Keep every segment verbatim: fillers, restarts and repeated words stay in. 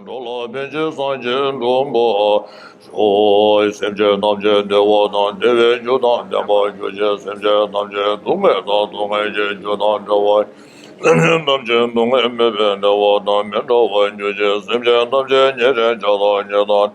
འགྲོ་ལ་ཕན་ཕྱིར་སངས་རྒྱས་འགྲུབ་པར་ཤོག་སེམས་ཅན་ཐམས་ཅད་བདེ་བ་དང་བདེ་བའི་རྒྱུ་དང་ལྡན་པར་གྱུར་ཅིག་སེམས་ཅན་ཐམས་ཅད་སྡུག་བསྔལ་དང་སྡུག་བསྔལ་གྱི་རྒྱུ་དང་བྲལ་བ། སེམས་ཅན་ཐམས་ཅད་སྡུག་བསྔལ་མེད་པའི་བདེ་བ་དང་མི་འབྲལ་བར་གྱུར་ཅིག་སེམས་ཅན་ཐམས་ཅད་ཉེ་རིང་ཆགས་སྡང་གཉིས་དང་།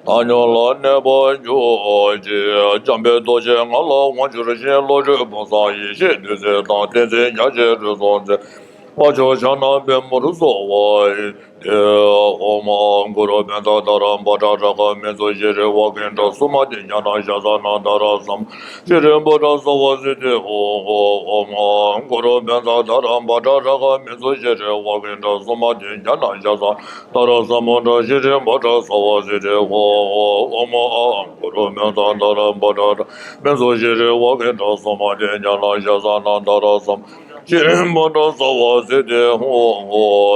བཏང་སྙོམས་ལ་གནས་པར་གྱུར་ཅིག་འཇམ་དཔལ་རྡོ་རྗེ་ང་ལ་དབང་བསྒྱུར་ཞིང་བློ་གྲོས་ཕུན་སུམ་ཡེ་ཤེས་བདུད་རྩི་དང་བསྟན་འཛིན་རྒྱ་ཆེན་རུ་སོང་མཛད། དཔལ་མཆོག་ཕྱག་ན་པདྨོར་གསོལ་བ་ཡི། ཨོཾ་གུ་རུ་བཛྲ་དྷ་ར་བྷ་དྲ་རཀྵ་མི་ཛུ་ཤྲཱི་ཝ་ཀིན་ཏྲ་སུ་མ་ཏི་ཛྙཱ་ན་ཞྭ་ས་ན་དྷ་ར་ས་མ་ཤྲཱི་བྷ་དྲ་སརྦ་སིདྡྷི་ཧོ། ཨོཾ་གུ་རུ་བཛྲ་དྷ་ར་བྷ་དྲ་རཀྵ་མི་ཛུ་ཤྲཱི་ཝ་ཀིན་ཏྲ་སུ་མ་ཏི་ཛྙཱ་ན་ཞྭ་ས་ན་དྷ་ར་ས་མུ་དྲ་ཤྲཱི་བྷ་དྲ་སརྦ་སིདྡྷི་ཧོ། ཨོཾ་གུ་རུ་བཛྲ་དྷ་ར་བྷ་དྲ་རཀྵ་མི་ཛུ་ཤྲཱི་ཝ་ཀིན་ཏྲ་སུ་མ་ཏི་ཛྙཱ་ན་ཞྭ་ས་ན་དྷ་ར་ས་མ་ཤྲཱི་བྷ་དྲ་སརྦ་སིདྡྷི་ཧོ།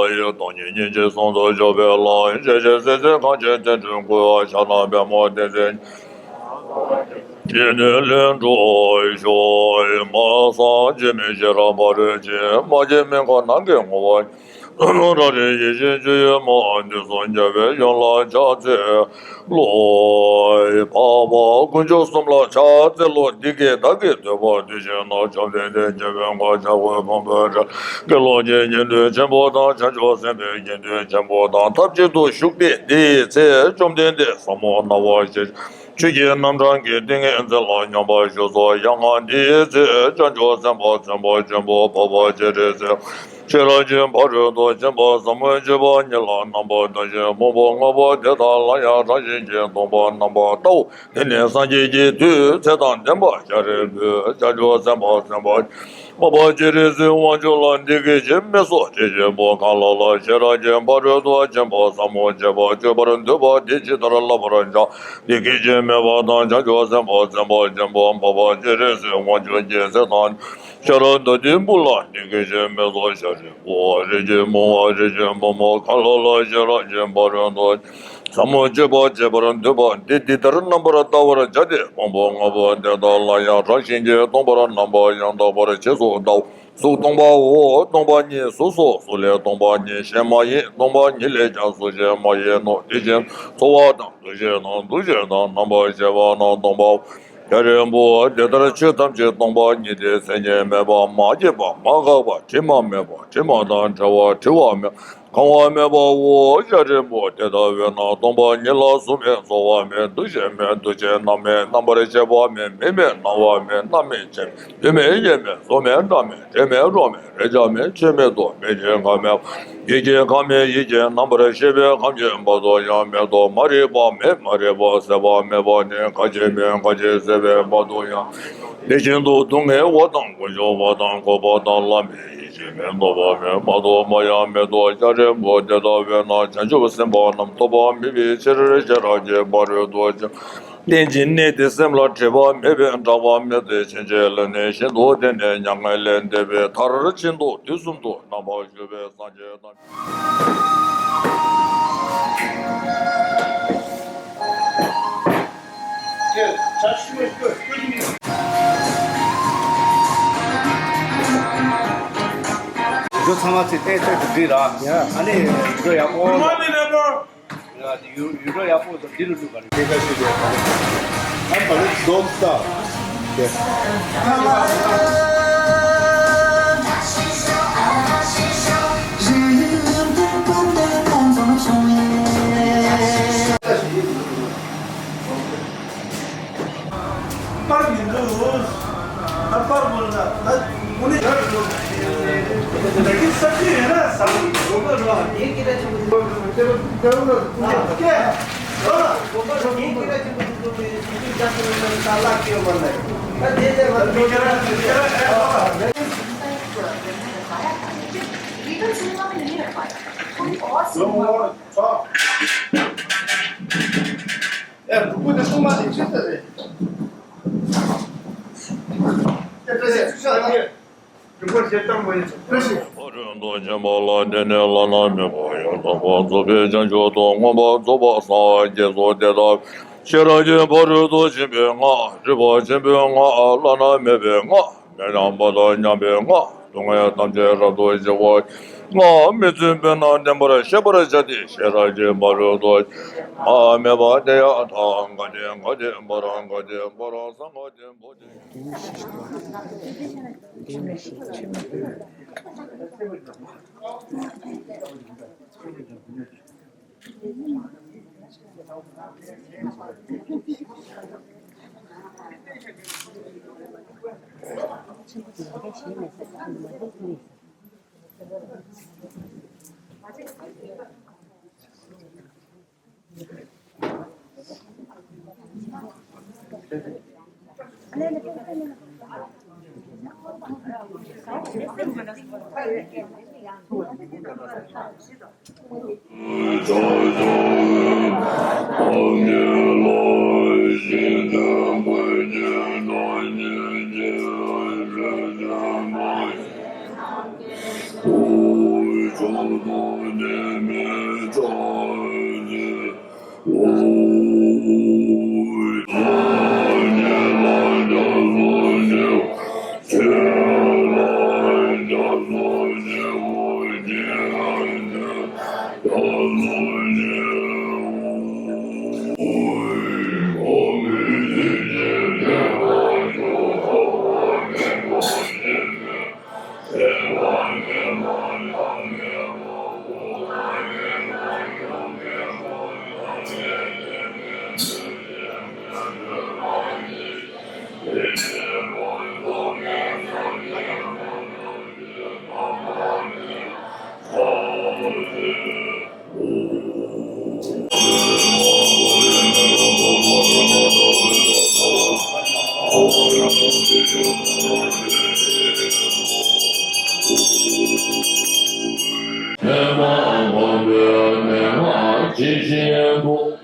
བདག་ཉིད་སྙིང་རྗེ་ཟུང་དུ་འཇུག་པའི་ལམ། ཤེས་བྱའི་སྲིད་རྩེར་གངས་ཅན་བསྟན་འགྲོའི་སྐུ། ཕྱག་ན་པདྨོ་བསྟན་འཛིན་རྒྱལ་པོ། རྗེས་ནས་ལྷུན་གྲུབ་ཤོག་མ་སངས་རྒྱས་མི་ཤེས་རབ་ཕ་རོལ་ཕྱིན། མ་སྐྱེས་མི་འགག་ནམ་མཁའི་ངོ་བོ། ཐོབ་ནས་རབ་རིམ་ཡེ་ཤེས་སྤྱོད་ཡུལ་མ། དུས་གསུམ་རྒྱལ་བའི་ཡུམ་ལ་ཕྱག་འཚལ་ལོ། འཕགས་པ་དཀོན་མཆོག་གསུམ་ལ་ཕྱག་འཚལ་ལོ། འདི་སྐད་བདག་གིས་ཐོས་པ་དུས་གཅིག་ན། བཅོམ་ལྡན་འདས་རྒྱལ་པོའི་མགོན་ཕྱག་གི་ཕུང་པོའི་གྲལ། དགེ་སློང་གི་སྙིང་འདུན་ཆེན་པོ་དང་། བྱང་ཆུབ་སེམས་དཔའི་དགེ་འདུན་ཆེན་པོ་དང་། ཐབས་གཅིག་ཏུ་བཞུགས་ཏེ་འདིའི་ཚེ། བཅོམ་ལྡན་འདས་ཟབ་མོ་སྣང་བ་ཞེས་ཆོས་ཀྱི་རྣམ་གྲངས་ཀྱི་ཏིང་ངེ་འཛིན་ལ་སྙོམས་པར་ཞུགས་སོ། ཡང་ང་འདིའི་ཚེ་བྱང་ཆུབ་སེམས་དཔའ་ཆེན་པོ་ཆེན་པོ་འཕགས་པ་སྤྱན་རས་གཟིགས་ཤེས་རབ་ཀྱི་ཕ་རོལ་ཏུ་ཕྱིན་པ་ཟབ་མོ་སྤྱོད་པ་ཉིད་ལ་རྣམ་པར་ལྟ་ཞིང་། ཕུང་པོ་ལྔ་པོ་དེ་དག་ལ་ཡང་རང་བཞིན་གྱིས་སྟོང་པར་རྣམ་པར་བལྟའོ། དེ་ནས་སངས་རྒྱས་ཀྱི་མཐུས་ཚེ་དང་ལྡན་པ་ཤཱ་རིའི་བུས་བྱང་ཆུབ་སེམས་དཔའ་ཆེན་པོ་འཕགས་པ་སྤྱན་རས་གཟིགས་དབང་ཕྱུག་ལ་འདི་སྐད་ཅེས་སྨྲས་སོ། དེ་བཞིན་ཕོ་གང་ལ་ལ་ཤེས་རབ་ཀྱི་ཕ་རོལ་ཏུ་ཕྱིན་པ་ཟབ་མོ་སྤྱོད་པ་སྤྱོད་པར་འདོད་པ་དེས་ཇི་ལྟར་བསླབ་པར་བྱ། དེ་སྐད་ཅེས་སྨྲས་པ་དང་། བྱང་ཆུབ་སེམས་དཔའ་སེམས་དཔའ་ཆེན་པོ་འཕགས་པ་སྤྱན་རས་གཟིགས་དབང་ཕྱུག་གིས་ཚེ་དང་ཤེས་རབ་མདོ་སྡེ་པོ་ལ་འདི་སྐད་ཅེས་སྨྲས་སོ། ཤཱ་རིའི་བུ། རིགས་ཀྱི་བུ་མོ་རིགས་ཀྱི་བུ་མོ་གང་ལ་ལ་ཤེས་རབ་ཀྱི་ཕ་རོལ་ཏུ་ཟབ་མོ་སྤྱོད་པ་སྤྱད་པར་འདོད་པ་དེས་འདི་ལྟར་རྣམ་པར་བལྟ་བར་བྱ་སྟེ། ཕུང་པོ་ལྔ་པོ་དེ་དག་ལ་ཡང་རང་བཞིན་གྱིས་སྟོང་པར་རྣམ་པ་ཡང་དག་པར་རྗེས་སུ་བལྟའོ། གཟུགས་སྟོང་པའོ། སྟོང་པ་ཉིད་གཟུགས་སོ། གཟུགས་ལས་སྟོང་པ་ཉིད་གཞན་མ་ཡིན། སྟོང་པ་ཉིད་ལས་ཀྱང་གཟུགས་གཞན་མ་ཡིན་ནོ། དེ་བཞིན་ཚོར་བ་དང་། འདུ་ཤེས་དང་། འདུ་བྱེད་དང་། རྣམ་པར་ཤེས་པ་རྣམས་སྟོང་པའོ། ཤཱ་རིའི་བུ། དེ་ལྟར་ཆོས་ཐམས་ཅད་སྟོང་པ་ཉིད་དེ། མཚན་ཉིད་མེད་པ། མ་སྐྱེས་པ། མ་འགགས་པ། དྲི་མ་མེད་པ། དྲི་མ་དང་བྲལ་བ། བྲི་བ་མེད་པ། གང་བ་མེད་པའོ། ཤཱ་རིའི་བུ། དེ་ལྟ་བས་ན་སྟོང་པ་ཉིད་ལ་གཟུགས་མེད། ཚོར་བ་མེད། འདུ་ཤེས་མེད། འདུ་བྱེད་རྣམས་མེད། རྣམ་པར་ཤེས་པ་མེད། མིག་མེད། རྣ་བ་མེད། སྣ་མེད། ལྕེ་མེད། ལུས་མེད། ཡིད་མེད། གཟུགས་མེད། སྒྲ་མེད། དྲི་མེད། རོ་མེད། རེག་བྱ་མེད། ཆོས་མེད་དོ། མེད་ཅིང་འགག་མེད་པ། ཡིད་ཀྱི་ཁམས་མེད། ཡིད་ཀྱི་རྣམ་པར་ཤེས་པའི་ཁམས་ཀྱི་བར་དུ་ཡང་མེད་དོ། མ་རིག་པ་མེད། མ་རིག་པ་ཟད་པ་མེད་པ་ནི། འགག་བྱེད་མེད། འགག་བྱེད་ཟད་པའི་བར་དུ་ཡང་མེད། དེ་བཞིན་དུ་སྡུག་བསྔལ་བ་དང་། ཀུན་འབྱུང་བ་དང་། འཁོར་བ་དང་། ལྷ་མེད། ཡེ་ཤེས་མེད། རྟོག་པ་མེད། མ་རྟོགས་པ་ཡང་མེད་དོ། ཤཱ་རིའི་བུ། དེ་ལྟ་བས་ན་བྱང་ཆུབ་སེམས་དཔའ་རྣམས་ཐོབ་པར་མི་བྱེད་ཕྱིར། ཤེས་རབ་ཀྱི་ཕ་རོལ་ཏུ་ཕྱིན་རྟེན་ཅིང་གནས་ཏེ། སེམས་ལ་དྲེགས་པ་མེད་པས་སྐྲག་པ་མེད་དེ། ཕྱིན་ཆད་ལ་ནི་ཤིན་ཏུ་བརྟན་ནས་མྱ་ངན་ལས་འདས་པའི་མཐར་ཕྱིན་ཏོ། དུས་གསུམ་དུ་རྣམ་པར་བཞུགས་པའི་སངས་རྒྱས་དང་། ཡུལ་ཚང་མ་ཚེ་ཏན་ཏན་དུ་འགྲིག་ར། ཡ། ཨ་ནི་ཡུལ་ཡག་པོ། ཡུལ་ཡུལ་གྲུ་ཡག་པོ་དང་འདི་རུ་འགྲོ་ག་རེ། དེ་ག་ཞིག་རེད། ཨ་ཕ་ལུ་རྫོགས་ས་དེ། པར་མི་འདུག་ཨ་པར་མོལ་ན་ད་དངོས་གནས་ཡར་འགྲོ། ད་གིན་ས་ཆུ་ཡོད་ན་ཟ་མི་འགྲོ་ག་རོ། ཡིན་གྱི་ད་ཆུ་ཡོད་ན་ཀྱེ་རོ་ལ། Legal cinema में नहीं रख पाया। कोई और सिनेमा। ए, रुको, तो तुम आ, नीचे से रे। ये कैसे? ཕ་རོལ་ཏུ་ཕྱིན་པ་ལ་བརྟེན་ནས་བླ་ན་མེད་པ་ཡང་དག་པར་རྫོགས་པའི་བྱང་ཆུབ་ཏུ་མངོན་པར་རྫོགས་པར་སངས་རྒྱས་སོ། དེ་ལྟར་ཤེས་རབ་ཀྱི་ཕ་རོལ་ཏུ་ཕྱིན་པའི་སྔགས། རིག་པ་ཆེན་པོའི་སྔགས། བླ་ན་མེད་པའི་སྔགས། མི་སྣང་བ་དང་མཉམ་པའི་སྔགས། སྡུག་བསྔལ་ཐམས་ཅད་རབ་ཏུ་ཞི་བའི་སྔགས། མི་བརྫུན་པས་ན་བདེན་པར་ཤེས་པར་བྱ་སྟེ། ཤེས་རབ་ཀྱི་ཕ་རོལ་ཏུ་ཕྱིན་པ་མེད་པ་དེ་ཡང་ཐ་ག་ཏེ་ག་ཏེ་པ་ར་ག་ཏེ་པ་ར་སངས་ག་ཏེ་བོ་དྷི།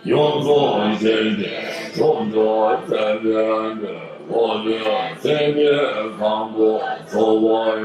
ཡོངས་སུ་ཟིན་ཏེ་ཕྱོགས་བཅུར་བཙན་པའི་འགྲོ་བ་ལ་སེམས་ཉིད་བཟང་པོ་སྩོལ་བ།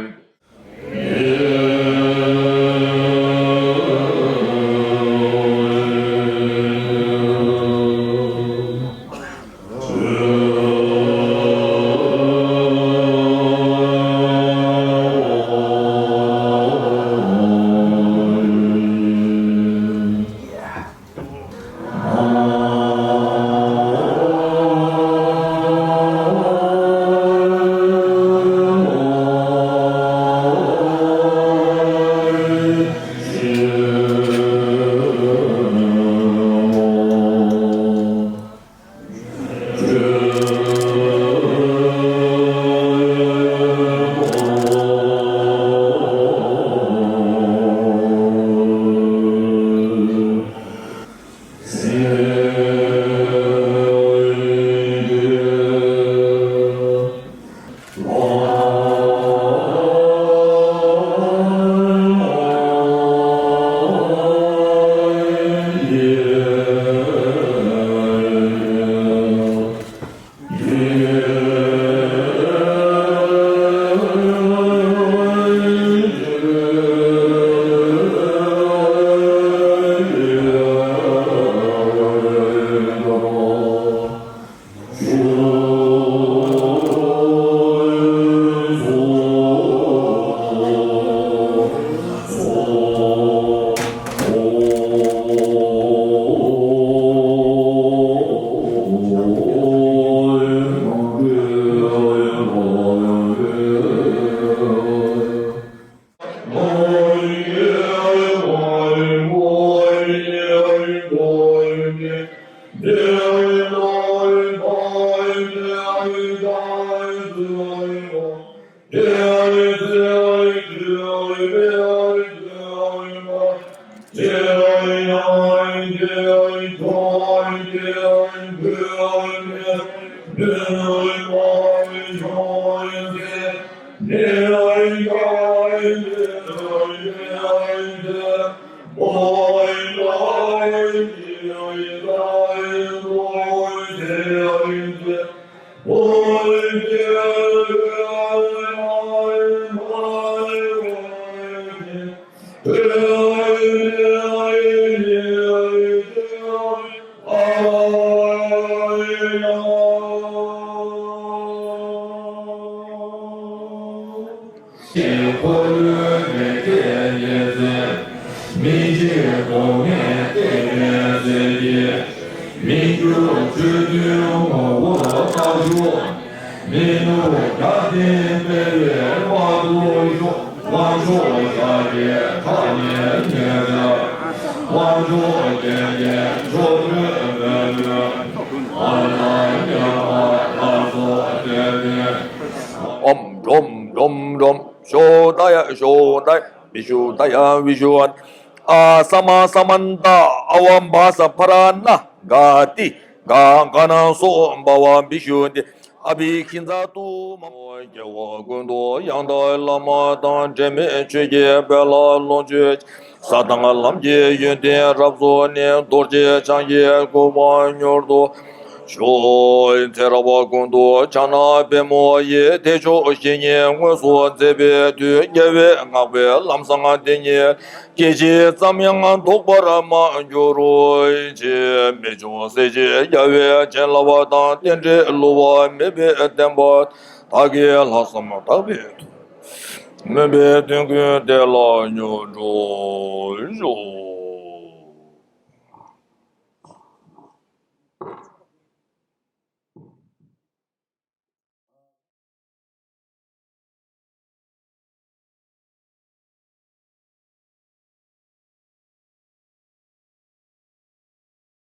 འཁོར་ལོའི་ནི་སྐད་ཉི་ཚེ། མི་འཇིགས་གདོང་ལྔས་བཏེགས་པའི་ཟེར་གྱི། མི་འགྱུར་སྤྱོད་བདུན་ངོ་བོ་རྟག་བཞུགས། མི་ནུབ་རྒྱལ་བསྟན་སྤེལ་བའི་དཔལ་དུ་ཤོག། དབང་ཕྱུག་ཤཱཀྱའི་ཁྲག་ནི་ཉེ་ཚེ། དབང་ཕྱུག་རྒྱལ་བསྟན་མཆོག་ཏུ་འབད་མོད། ཨོཾ་ཌོམ་ཌོམ་ཌོམ། ཤོ་ཏ་ཡ་ཤོ་ཏ་ཡ་བི་ཤུ་ཏ་ཡ་བི་ཤུ། ཨ་ས་མ་ས་མན་ཏ་ཨ་ཝ་བྷ་ས་ཕ་ར་ན་ག་ཏི་ག་ག་ན་སོ་བྷ་བ་བི་ཤུ་ཏི། ཨ་བི་ཤིན་ཛ་ཏུ་མ། སྐྱེ་བ་ཀུན་ཏུ་ཡང་དག་བླ་མ་དང་། འབྲལ་མེད་ཆོས་ཀྱི་དཔལ་ལ་ལོངས་སྤྱོད་ཅིང་། ས་དང་ལམ་གྱི་ཡོན་ཏན་རབ་རྫོགས་ནས། རྡོ་རྗེ་འཆང་གི་གོ་འཕང་མྱུར་དུ་ཤོག། ཚེ་རབས་ཀུན་ཏུ་ཕྱག་ན་པདྨོ་ཡི། བདེ་མཆོག་བཤེས་གཉེན་དངོས་སུ་མཛད་པའི་མཐུས། རྒྱལ་བའི་བསྔགས་པས་ལམ་བཟང་འདི་ཉིད། སྐད་ཅིག་ཙམ་ཡང་ལྡོག་པར་མ་གྱུར་ཅིག། མི་མཆོག་སྲས་བཅས་རྒྱལ་བའི་བྱིན་རླབས་དང་། རྟེན་འབྲེལ་བསླུ་བ་མེད་པའི་བདེན་པ། བདག་གི་ལྷག་བསམ་དག་པའི་མཐུས། སྨོན་པའི་དོན་ཀུན་དེ་ལ་མྱུར་འགྲུབ་ཤོག།